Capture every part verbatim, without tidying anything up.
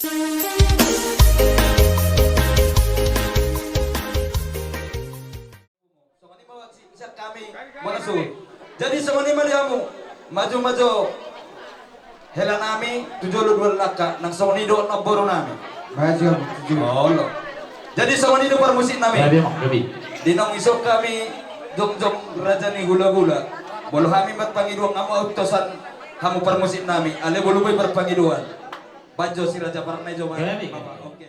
Songon i ma, sian hami, mauliate. Jadi songon i ma di hamu, maju ma jo hela nami tu jolo dua langka, nang songon i dohot namboru nami. Maju, maju. Olo. Jadi songon i do parmusik nami. Gabe, gabe. Di naung dison hami jongjong raja ni hulahula. Molo hami marpangidoan, hamu ahu tosan hamu parmusik nami, alai molo boi marpangidoan, baen jo si Raja Parna i jo ma. Gabe. Oke.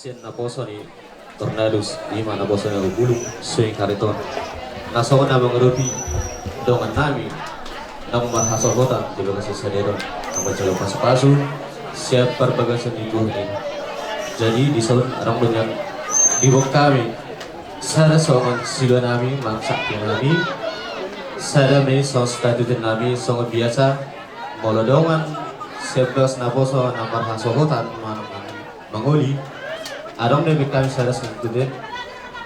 Sian naposo ni Tornadus, ima naposo ni Abu Bulung, Suing Kariton. Na songon na mangadopi dongan nami na marhasohotan di bagasan sadari on, na manjalo pasupasu sian parbagason ni Tuhan i. Jadi dison adong do nian diboan hami sada songon silua nami, manang sakti nami, sada ma i songon statute nami, songon biasa, molo dongan sian bagas naposo na marhasohotan manang mangoli, adong do diboan hami sada statute,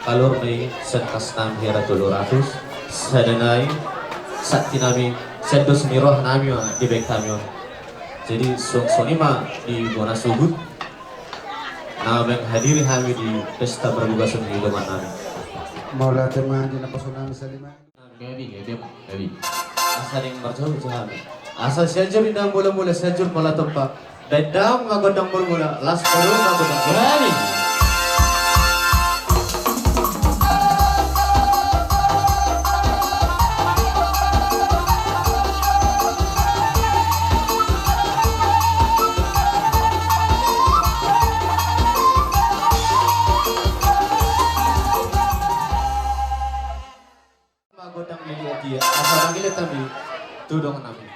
kaluar ma i sian kas nami hira tolu ratus, Sada nai, sakti nami, sian dos ni roha nami ma dibaen hami on. Jadi, so, songon i ma di bona suhut na menghadiri hami di pesta parbugason ni dongan nami. Mauliate ma di naposo nami saliman. Gabe, gabe, gabe. Asa deng marjahu-jahu hami. Asa siajur inda mula-mula, siajur mula tompa. Baen damang ma gondang mula-mula, las baru ma gondang mula. Gabe. Ma gondang ni dia, dia. Asa mangilet hami tu dongan nami.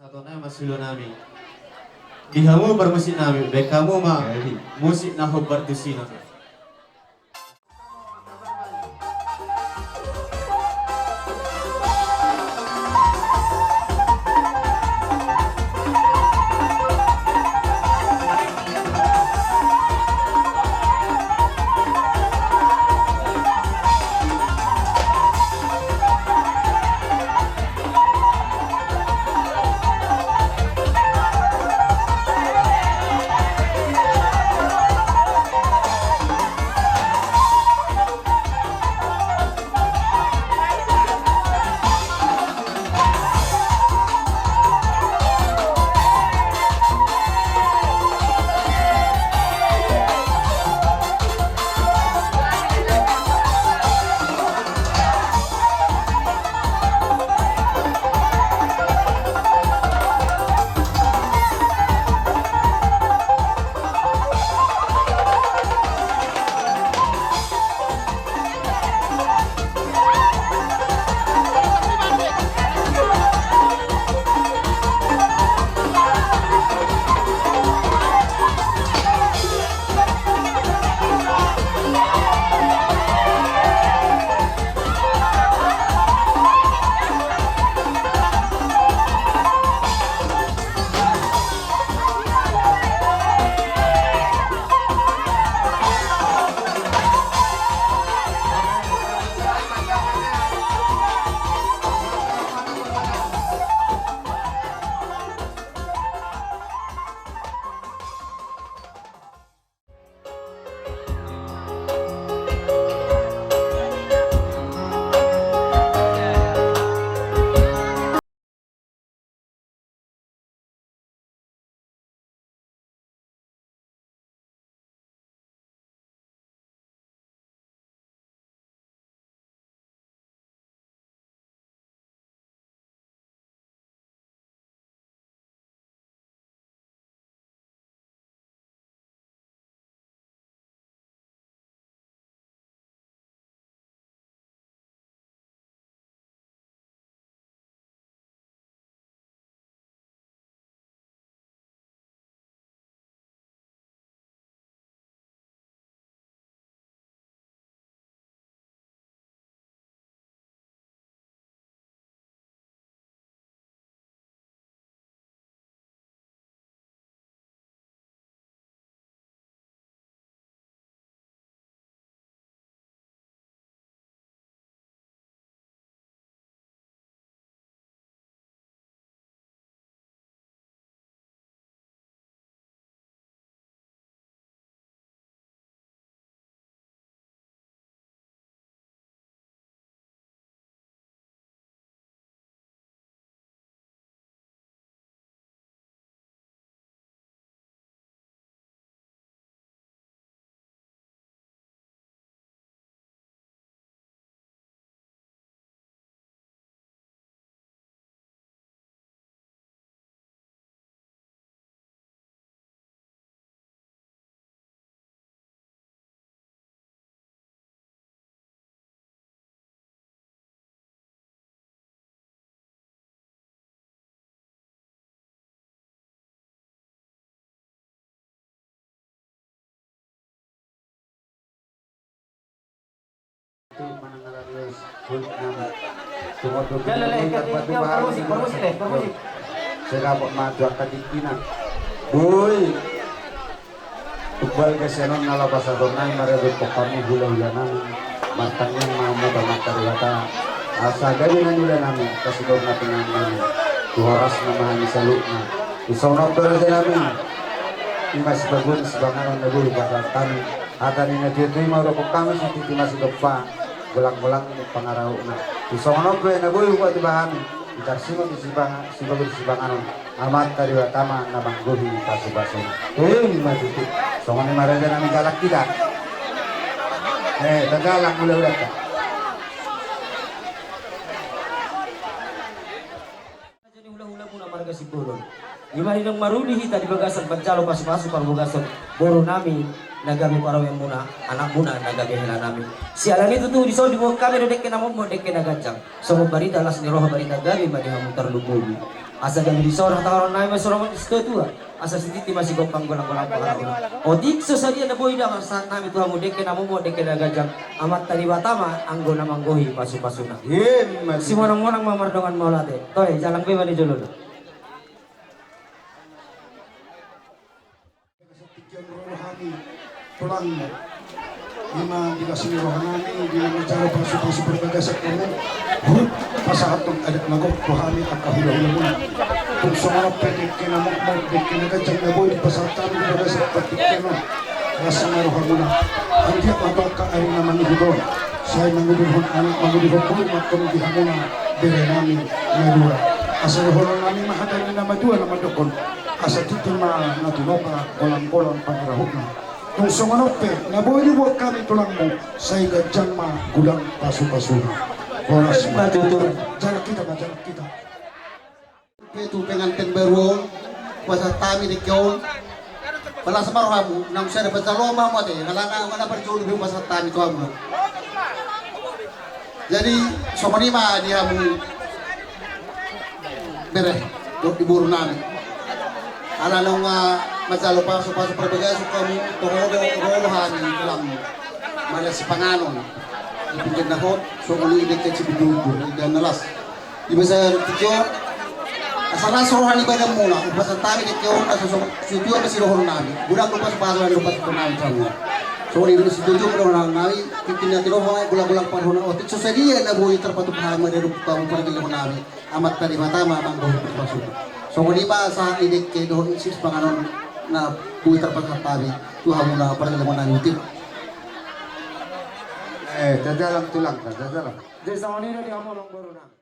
Satonai ma silo nami. Di hamu parmusik nami, baen hamu ma musik na hombar tusi nami. Manang ala ni os, hut nama. Tumodok. Lele, lele, lele, lele, permusik, permusik, lele, permusik. Sai dapot ma tu angka tingkina. Boi. Tumbalga sian on na laho pasahaton nami marhite hami hulahula nami. Martangiang ma hamu tu Amanta Debata. Asa gabe na niula nami, asa sidorna pinangan nami. Tu horas na ma hami saluhutna. Di songon on pe raja nami. Ima sibagot sipanganon na boi pasahat hami. Hata ni na tuatua i ma hudokkon hami, sititi ma sidompa, golanggolang pangarahutna. Di songon on pe na boi hupaima tu hami, di tarsingot ni sibang-, sibagot sipanganon, Amanta Debata ma na manggohi pasupasuna. Ima tutu. Songon i ma raja nami, jalang hita. Eh, tajalang hulahulanta. Jadi hulahula muna marga Simbolon. Ima naung maruli hita di bagasan manjalo pasupasu parbagason boru nami na gabe parumaenmuna, anakmuna na gabe hela nami. Siala ni i tutu dison diboan hami do dengke na mokmok, dengke na ganjang. Songon barita las ni roha, barita gabe ma di hamu tarlumobi. Asa gabe dison hata ni roha nami ma songon situatua. Asa sititi ma sigompang golanggolang pangarahutna. Otik so sadia na boi do pasahat nami tu hamu dengke na mokmok, dengke na ganjang. Amanta Debata ma anggo na manggohi pasupasuna. Ima tutu. Simonangmonang ma mardongan mauliate. Toe, jalang be ma di jolo. Tulang. Ima di las ni roha nami, di na manjalo pasupasu parbagason hamu. Hut, pasahathon adat na gok tu hami angka hulahula muna. Tung songon on pe dengke na mokmok, dengke na ganjang na boi dipasahat hami di bagasan partingkian on. Las ni roha muna. Anggiat ma tu angka ari na mangihut on. Sai mangudurhon anak, mangudurhon boru ma antong di hamuna bere nami na dua. Asa dohonon nami ma hata ni na matua na mandokkon. Asa tintin ma na tinopa, golanggolang pangarahutna. Tung songon on pe, na boi diboan hami tulangmu, sai ganjang ma godang pasupasuna. Horas ma. Ima tutu. Jalang hita ma, jalang hita. Pe tu penganten baru on, pasahat hami dengke on. Palas ma rohamu, naung sada panjaloon ma hamu ate, alana na parjolo be pasahat hami tu hamu. Jadi, songon i ma di hamu bere, dohot di boru nami. Ala naung, ah, manjalo pasupasu parbagason hamu, toho do, toho do hami tulangmu. Marlas sipanganon. Di pinggan na hot, songon i dengke sibujur, di na las. Di bagasan tingki on, asa las roha ni badanmuna, hupasahat hami dengke on, asa songon, situan ma sidohonon nami. Godang do pasupasu, godang do pasupasu nami tu hamu. Songon i do situan ma dohonon nami, tintin na tinopa, golanggolang pangarahutna, otik so sadia na boi tarpatupa hami, marhite hami pargellengon nami. Amanta Debata ma manggohi pasupasuna. Songon i ma sahat ni dengke dohot sipanganon na boi tarpasahat hami tu hamuna pargellengon nami, otik. Eh, tajalang tulang, tajalang. Jadi songon i do di hamu amangboru nami.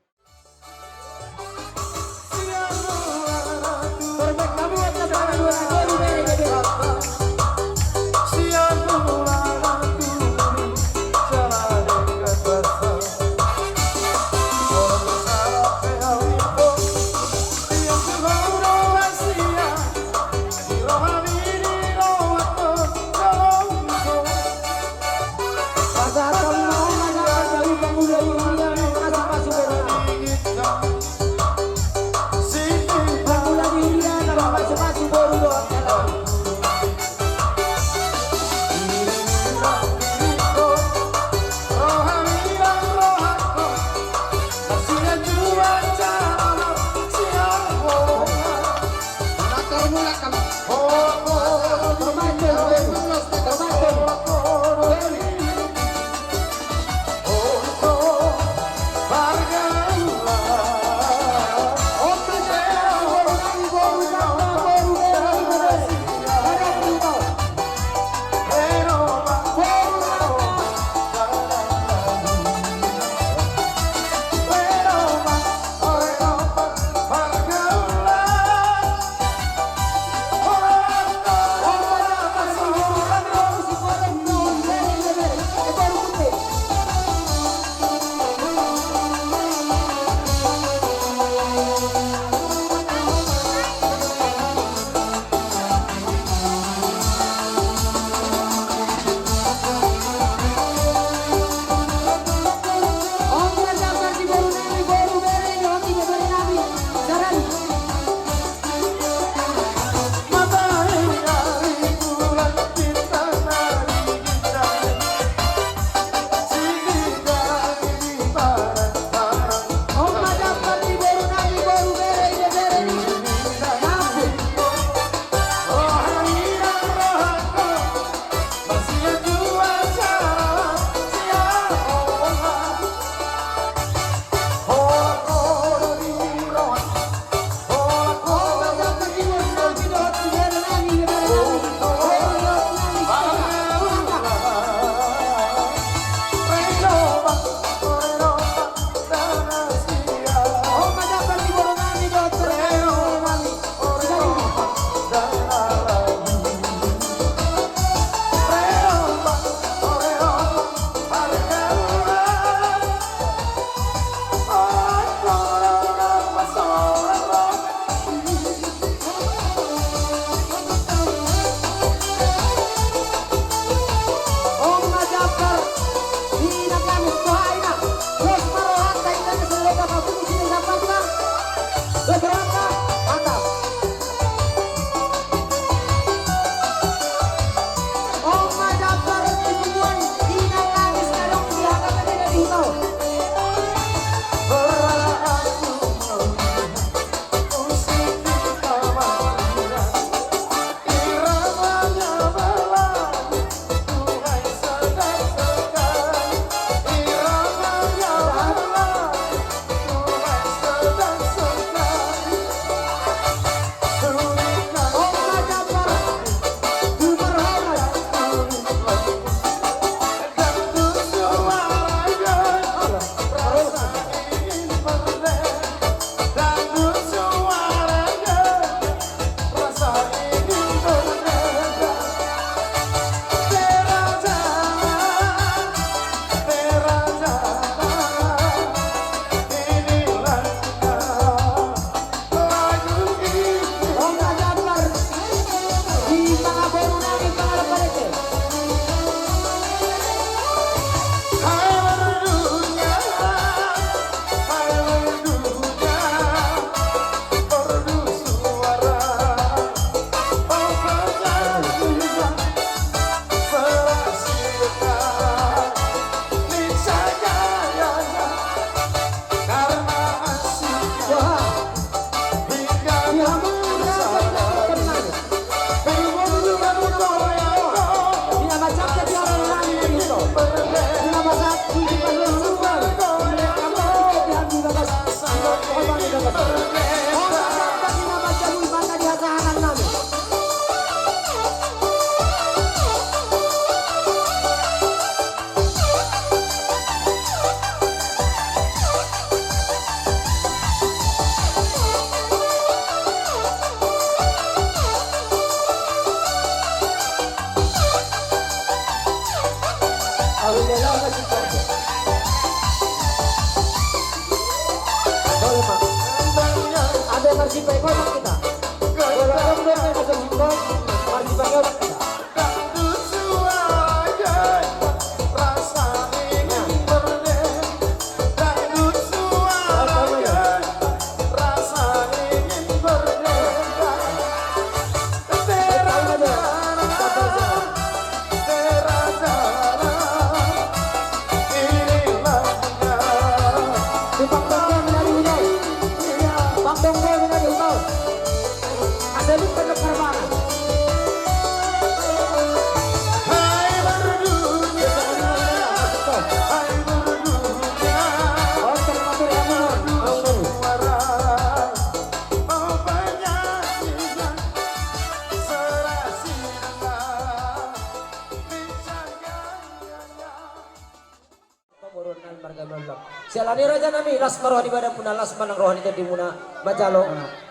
Siala ni raja nami, las ma roha ni badanmuna, las ma nang roha ni tondimuna, manjalo.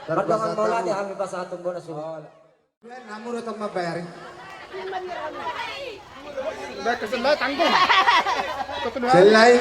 Mardongan mauliate hami pasahathon bona suhut. Namu do tong mambayari. Baik, kesel tanggung. Selai.